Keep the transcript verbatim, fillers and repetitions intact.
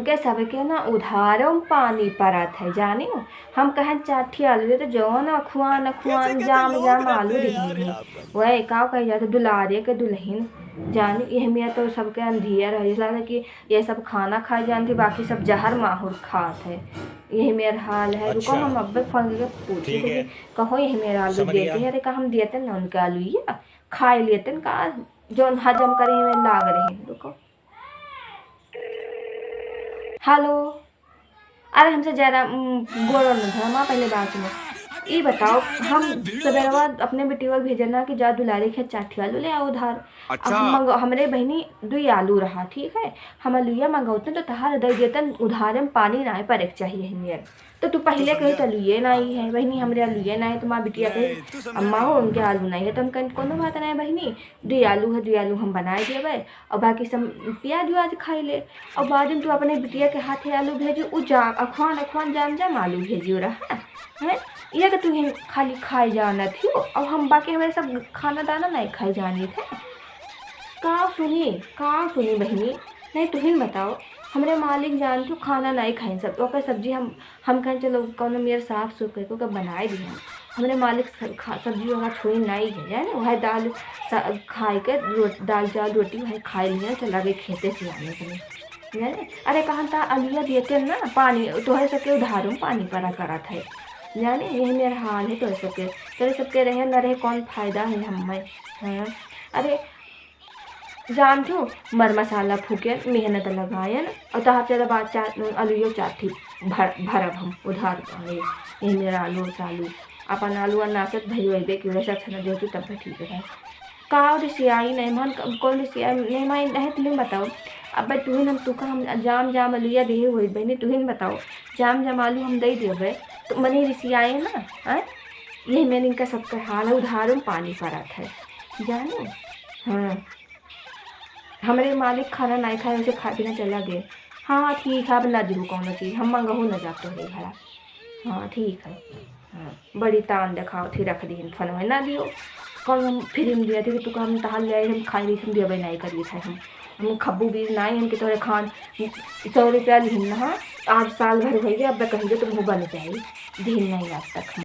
के सबके ना उधारो में पानी परत है, जानी। हम कहन चार ठी आलू दे, तो जौन अखुआन, अखुआन, जाम, जाम आलू दिहिन है। वह का कही जात है, दुलारे के दुलहिन, जानी। यह मेर तो सबके अंधियर है, इसलिए कि ये सब खाना खाए जानती, बाकी सब जहर माहुर खात है। यही मेर हाल है। रुको, अच्छा। हम अब्बे फोन करके पूछे ठीक है। कि कहो, यही मेर आलू समझ गया। देते हैं, अरे का हम देते ना उनके आलू, ये खाए लेते हैं का, जौन हजम करे में लाग रहे हैं। रुको, हेलो। अरे हमसे जरा, उम, गोड़ो न धरा, माँ पहले बात सुनो। ई बताओ, हम सबेरवा अपने बेटिया के भेजे ना कि जा दुलारी के चार ठी आलू ले आओ उधार। अब अच्छा। हम मंग-, हमरे बहिनी दुई आलू रहा, ठीक है, हम आलूया मंगौते तो तहार दे देतन उधारे में, पानी ना पड़े के चाहिए हमें। तो तू पहिले तो कही समझा। तो आलूये ना आई है बहिनी, हमरे आलूये ना है, तो माँ बिटिया कही, नहीं, तू समझा अम्मा हो, नहीं। उनके आलू नहीं है, तो हम कहें कोनो बात नहीं बहिनी, दुई आलू है, दुई आलू हम बनाए देबे, और बाकी सब प्याज व्याज खाई ले। और बाद में तू अपने बिटिया के हाथे आलू भेजू, उ जा अखवान अखवान जाम जाम आलू भेजू रहा, हैं? ये कि तू ही खाली खाए जानत हो, और हम बाकी हमारे सब खाना दाना नहीं खाए जानी थे। का सुनी, का सुनी बहिनी? नहीं, तुहिन बताओ, हमरे मालिक जानत हो खाना नहीं खाइन सब, ओकर सब्जी हम हम कहें चलो कौनो मेर साफ सुफ करके ओकर बनाए दिहन। हमरे मालिक स-, खा-, सब्जी वगैरह छोड़ी नाई है, जाने, वह दाल सा-, खाए के रो-, दाल चावल रोटी वह खाए लिहन, चला गए खेते से आने के लिए, जाने। अरे कहन ता आलूया दिए तेल ना पानी, तोहरे सबके उधारों में पानी पड़ा करत है, जाने, यही मेरा हाल है तोहरे सबके, तोहरे सबके रहे न रहे कौन फायदा है हमें, हाँ। अरे जानत हो, मर मसाला फूकेन, मेहनत लगायन, और तहार चला बात चार, आलूयो चार ठी भर, भरब हम उधार, अरे, यही मेरा आलू, सालू, अपन आलू और नासत भई होइबे कि वैसे अच्छा न देतू तब भी ठीक रहे। का रिसियाई नहीं मान, क-, कौन रिसियाई नहीं मान, नहीं तुम बताओ। अब भाई तुहिन हम तुका हम जाम जाम आलूया देहे होई बहनी, तुहिन बताओ, जाम जाम आलू हम दे देबे, तो मने रिसियाए ना, हैं? यही मैंने इनका सबका हाल है, उधारों में पानी पड़त है, जानो? हाँ। हमरे मालिक खाना नाई खाए, वैसे खा पीना चला गए। हाँ, ठीक है, अब ना दिहू कौनो चीज, हम मंगहू ना जाब तोहरे घरा। हाँ, ठीक है। हाँ, बड़ी तान देखावत ही रख दिहिन फोन में, ना दियो। कौन हम फ्री में दिया थी कि तू काम तहार ले आई, हम खाई रही, हम देबे नाई करी थे हम। हम खब्बू बीज नाई, हमके तोहरे खान सौ रुपया लिहिन ना, हाँ, आज साल भर हो गया, अब कहेंगे तुम बन जाए, दिहिन नहीं आज तक हम।